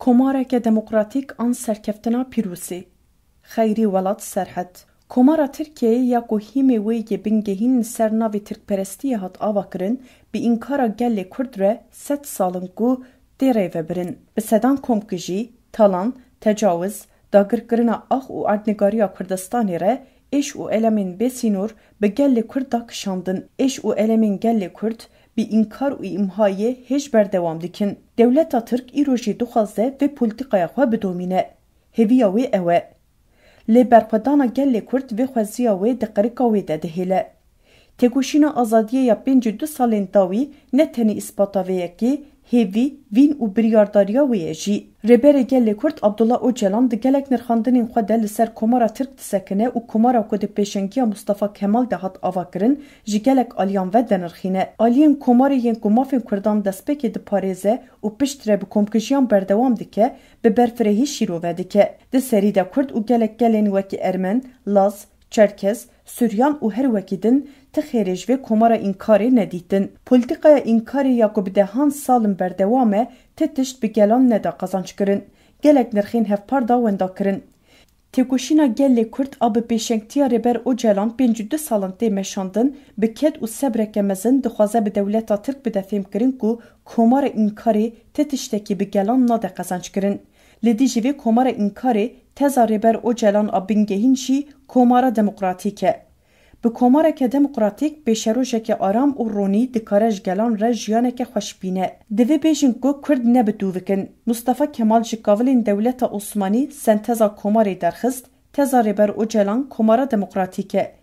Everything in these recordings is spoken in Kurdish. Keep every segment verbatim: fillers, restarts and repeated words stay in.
Komareke demokratîk an serkeftina pîrozê. Xeyrî Welat Serhed. Komara Tirkiyeyê ya ku hîmê wê yê bingehîn li ser navê tirkperestiyê hat avakirin, bi înkara gelê Kurd re sed sal in ku tê rêvebirin. Bi sedan komkujî, talan, tecawiz, dagirkirina ax û erdnîgariya Kurdistanê re êş û elemên bêsînor bi gelê Kurd da kişandin. Êş û elemên gelê Kurd bi înkar û îmhayê hêj berdewam dikin. Dewleta Tirk îro jî dixwaze vê polîtîkaya xwe bidomîne. Hêviya wê ew e. Lê berxwedana gelê Kurd vê xweziya wê di qirika wê de dihêle. Têkoşîna azadiyê ya pêncî û du salên dawî ne tenê îspata vê yekê, hêvî, vîn û biryardariya wê ye jî. Rêberê gelê Kurd Abdullah Ocalan di gelek nirxandinên xwe de li ser Komara Tirk disekine û komara ku di pêşengiya Mustafa Kemal de hat avakirin, ji gelek aliyan ve denirxîne. Aliyên komarê yên ku mafên Kurdan destpêkê diparêze û piştre bi komkujiyan berdewam dike, bi berfirehî şîrove dike. Di serî de Kurd û gelek gelên wekî Ermen, Laz, Çerkez, Suryan û her wekî din ti xêrê ji vê komara înkarê nedîtin. Polîtîkaya înkarê ya ku bi dehan sal in berdewam e, ti tişt bi gelan neda qezenc kirin. Gelek nirxên hevpar da wenda kirin. Têkoşîna gelê Kurd a bi pêşengtiya Rêber Ocalan pêncî û du salan tê meşandin, bi ked û sebreke mezin dixwaze bi dewleta Tirk bide fêmkirin ku komara înkarê ti tiştekî bi gelan nade qezenc kirin. Li dijî vê komara înkarê teza Rêber Ocalan a bingehîn jî komara demokratîk e. Bi komareke demokratîk pêşerojeke aram û ronî dikare ji gelan re jiyaneke xweş bîne. Divê bêjin ku Kurd ne bi dûvik in. Mustafa Kemal ji kavilên dewleta Osmanî senteza komarê derxist, teza Rêber Ocalan komara demokratîk e.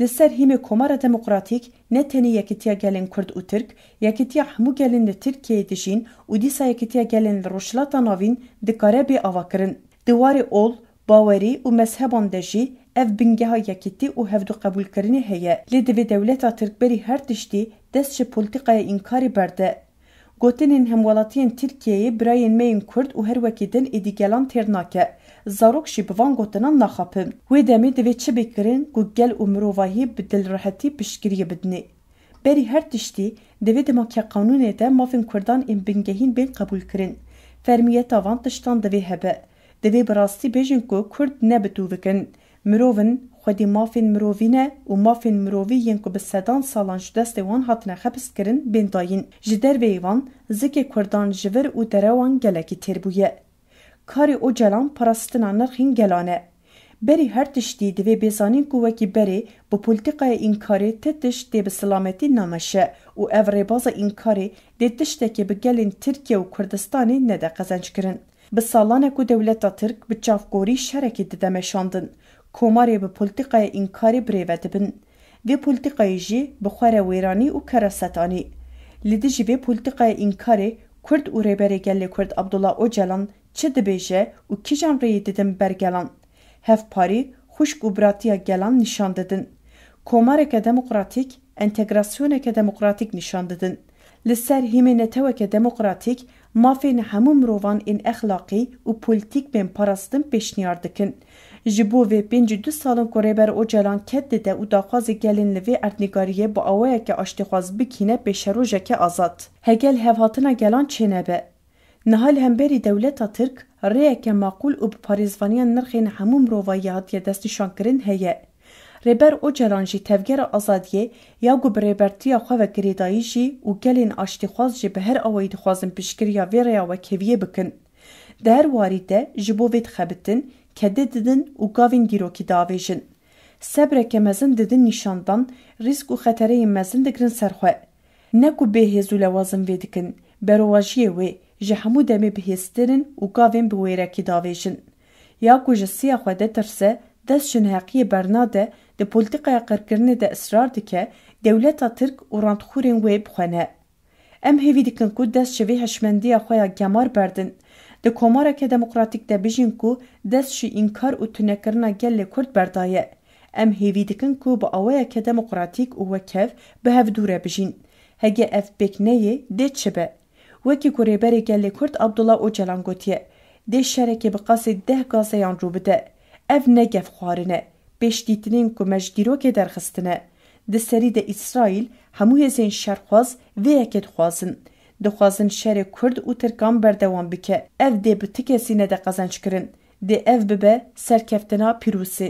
Li ser hîmê komara demokratîk ne tenê yekitiya gelên Kurd û Tirk, yekitiya hemû gelên li Tirkiyeyê dijîn û dîsa yekitiya gelên li Rojhilata Navîn dikare bê avakirin. Di warê ol, bawerî û mezheban de jî ev bingeha yekitî û hevdûqebûlkirinê heye. Lê divê dewleta Tirk berî her tiştî dest ji polîtîkaya înkarê berde. Gotinên hemwelatiyên Tirkiyeyê birayên me yên Kurd û her wekî din êdî gelan têr nake. Zarok jî bi van gotinan naxapin. Wê demê divê çi bê kirin ku gel û mirovahî bi dilrehetî piştgiriyê bidinê? Berî her tiştî, divê di makeqanûnê de mafên Kurdan ên bingehîn bên qebûlkirin. Fermiyeta van tiştan divê hebe. Divê bi rastî bêjin ku Kurd ne bi dûvik in. Mirov in, xwedî mafên mirovî ne û mafên mirovî yên ku bi sedan salan ji destê wan hatine xepiskirîn, bên dayîn. Ji derveyî van, zikê Kurdan ji vir û derewan gelekî têr bûye. Karê Ocalan parastina nirxên gelan e. Berî her tiştî divê bê zanîn ku wekî berê bi polîtîkaya înkarê ti tişt tê bi silametî nameşe û ev rêbaza înkarê dê tiştekê bi gelên Tirkiye û Kurdistanê nede qezenc kirin. Bi salan e ku dewleta Tirk bi çavkorî şerekê dide meşandin. Komarê bi polîtîkaya înkarê birêve dibin. Vê polîtîkayê jî bi xwe re wêranî û keraset anî. Li dijî vê polîtîkaya înkarê Kurd û Rêberê Gelê Kurd Abdullah Ocalan çi dibêje û kîjan rêyê didin ber gelan? Hevparî, xwişk û biratiya gelan nîşan didin. Komareke demokratîk, entegrasyoneke demokratîk nîşan didin. Li ser hîmê neteweke demokratîk, mafên hemû mirovan ên exlaqî û polîtîk bên parastin pêşniyar dikin. Ji bo vê pêncî du sal in ku Rêber Ocalan ked dide û daxwazê gelên li vê erdnîgariyê bi awayeke aştîxwaz bigihîne pêşerojeke azad. Hegel hevhatina gelan çênebe. Niha li hemberî dewleta Tirk rêyeke maqûl û bi parêzvaniya nirxên hemû mirovahiyê hatiye destnîşankirin heye. Rêber Ocalan jî tevgera azadiyê ya ku bi rêbertiya xwe ve girêdayî jî û gelên aştîxwaz jî bi her awayî dixwazin piştgiriya vê rêya wekheviyê bikin. Di her warî de ji bo vê dixebitin, kedê didin û gavên dîrokî diavêjin. Sebreke mezin didin nîşandan, rîsk û xetereyên mezin digirin ser xwe. Ne ku bê hêz û lewazim vê dikin, berovajiyê wê ji hemû demê bihêztir in û gavên bi wêrekî davêjin. Ya ku ji siya xwe ditirse, dest ji neheqiyê bernade, di polîtîkaya qirkirinê de israr dike, dewleta Tirk û rantxûrên wê bi xwe ne. Em hêvî dikin ku dest ji vê hişmendiya xwe ya gemar berdin. Di komareke demokratîk de bijîn ku dest ji înkar û tunekirina gelê Kurd berdaye. Em hêvî dikin ku bi awayeke demokratîk û wekhev bi hevdû re bijîn. Hege ev pêk neyê, dê çi be? Wekî ku Rêberê Gelê Kurd Abdullah Ocalan gotiye, dê şerekê bi qasê deh gazeyan rû bide. Ev ne gefxwarin e, pêşdîtinên ku me ji dîrokê derxistine. Di serî de Îsraîl, hemû hêzên şerxwaz vê yekê dixwazin. Dixwazin şerê Kurd û Tirkan berdewam bike. Ev dê bi ti kesî nede qezenc kirin. Dê ev bibe serkeftina pîrûsê.